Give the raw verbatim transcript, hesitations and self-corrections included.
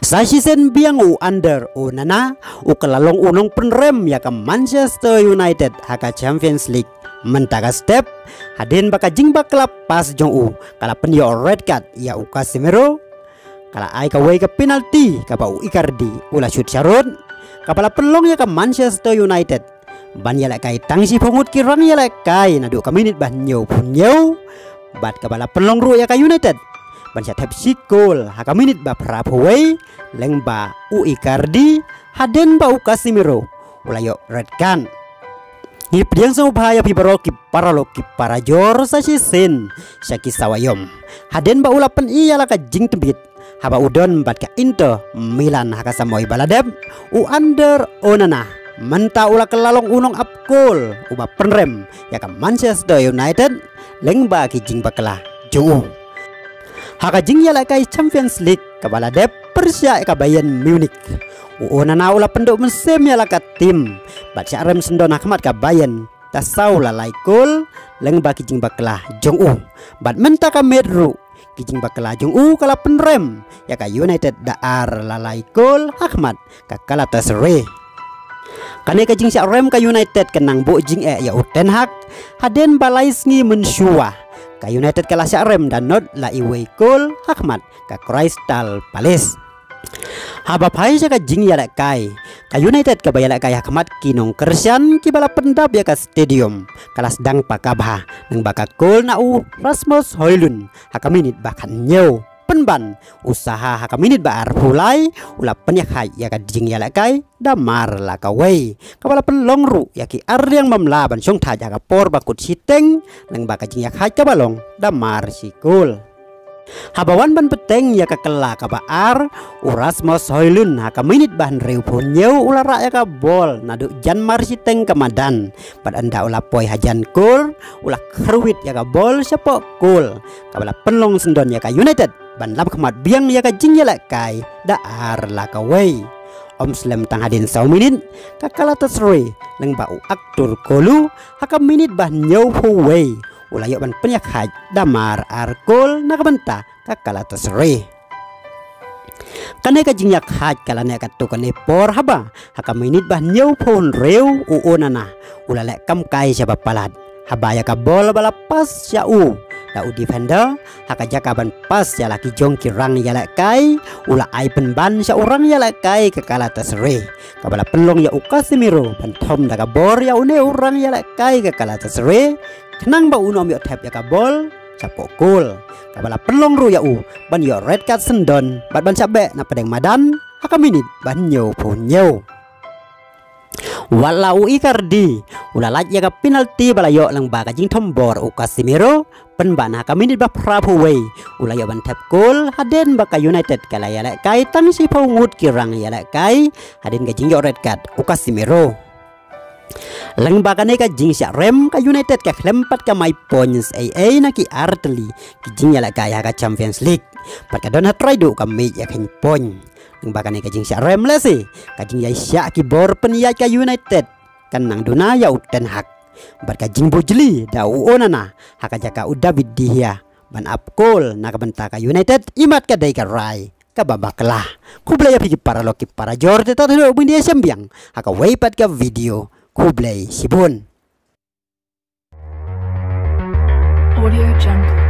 Sa shisien biang u Ander Onana u kylla long u nongpynrem ïa ka Manchester United ha ka Champions League. Mynta ka step, hadien ba ka jingbakla pass jong u ka la pynïoh red card ïa u Casemiro, ka la ai kawei ka penalty kaba u Icardi u la shoot sharud, kaba la pynlong ïa ka Manchester United ban ïalehkai tang shiphew ngut ki rang ïalehkai naduh ka minit ba hynñiewphew hynñiew, bad kaba la pynlong ruh ïa ka United ban shah thep shi kol ha ka minit ba phraphew wei, lyngba u Icardi, hadien ba u Casemiro u la ïoh red card. Ngi pdiang sngewbha ïa phi baroh ki paralok ki parajor sa shisien sha ki saw aïom. Hadien ba u la pyni ïa la ka jingtbit haba u don bad ka Inter Milan ha ka samoi ba la dep, u Ander Onana mynta u la kylla long u nongap kol uba pynrem ïa ka Manchester United lyngba ki jingbakla jong u. Ha ka jingïalehkai Champions League kaba la dep pyrshah ïa ka Bayern Munich, u Onana u la pynduh mynsiem ïa la ka tim bad shah rem syndon ha khmat ka Bayern da saw la lai kol lyngba ki jingbakla jong u. Bad mynta ka miet ruh ki jingbakla jong u ka la pynrem ïa ka United da ar la lai kol ha khmat ka Galatasaray. Kane ka jingshah rem ka United ka nang buh jingeh ïa u Ten Hag, hadien ba lai sngi mynshuwa ka United ka la shah rem da nod la iwei kol ha khmat ka Crystal Palace. Haba phai sha ka jingïalehkai, ka United kaba ïalehkai ha khmat ki nongkyrshan kiba la pyndap ïa ka stadium ka la sdang pakka bha, lyngba ka kol na u Rasmus Højlund ha ka minit ba khathynñiew. Pynban u Zaha ha ka minit ba arphew lai u la pynïakhaid ïa ka jingïalehkai da mar la kawei, kaba la pynlong ruh ïa ki arliang bym lah ban shongthait ha ka por ba kut shiteng, lyngba ka jingïakhaid kaba long da mar shi kol. Haba wan ban bteng ïa ka kylla kaba ar, u Rasmus Højlund ha ka minit ba hynriewphew hynñiew u la rah ïa ka bol naduh jan mar shiteng ka madan, bad ynda u la poi hajan kol u la kyrwit ïa ka bol shapoh kol, kaba la pynlong syndon ïa ka United ban lam khmat biang ïa ka jingïalehkai da ar la kawei. Ym slem tang hadien saw minit, ka Galatasaray lyngba u Artur Kolu ha ka minit ba hynñiewphew wei u la ïoh ban pynïakhaid da mar ar kol na ka bynta ka Galatasaray. Kane ka jingïakhaid ka la neh katto katne por haba ha ka minit ba hynñiewphew hynriew u Onana u la leh kam kai shaba palat, haba ïa ka bol ba la pass sha u da u defender, ha ka jaka ban pass sha la ki jong ki rang ïalehkai, u la ai pynban sha u rang ïalehkai ka Galatasaray, kaba la pynlong ïa u Casemiro ban thom da ka bor ïa une u rang ïalehkai ka Galatasaray, khnang ba un ym ïoh thep ïa ka bol shapoh kol, kaba la pynlong ruh ïa u ban ïoh red card syndon bad ban shah beh na pdeng madan ha ka minit ba hynñiewphew hynñiew. Wat la u Icardi u la lait ïa ka penalty ba la ïoh lyngba ka jingthombor u Casemiro, pynban ha ka minit ba phraphew wei u la ïoh ban thep kol, hadien ba ka United ka la ïalehkai tang shiphew ngut ki rang ïalehkai, hadien ka jingïoh red card u Casemiro. Lyngba kane ka jingshah rem, ka United ka khlem pat kamai points ei ei na ki artylli ki jingïalehkai ha ka Champions League, bad ka don ha trai duh ka miej ïa kheiñ point. Lyngba kane ka jingshah rem, lehse ka jingïaishah ki bor pynïaid ka United kan nang duna ïa u Ten Hag, bad ka jingbujli da u Onana ha ka jaka u David De Gea ban ap kol na ka bynta ka United, imat ka dei ka rai kaba bakla. Khublei ïa phi ki paralok ki parajor, te tad haduh ban ïashem biang ha kawei pat ka video. Khublei shibun. Audio Jungle.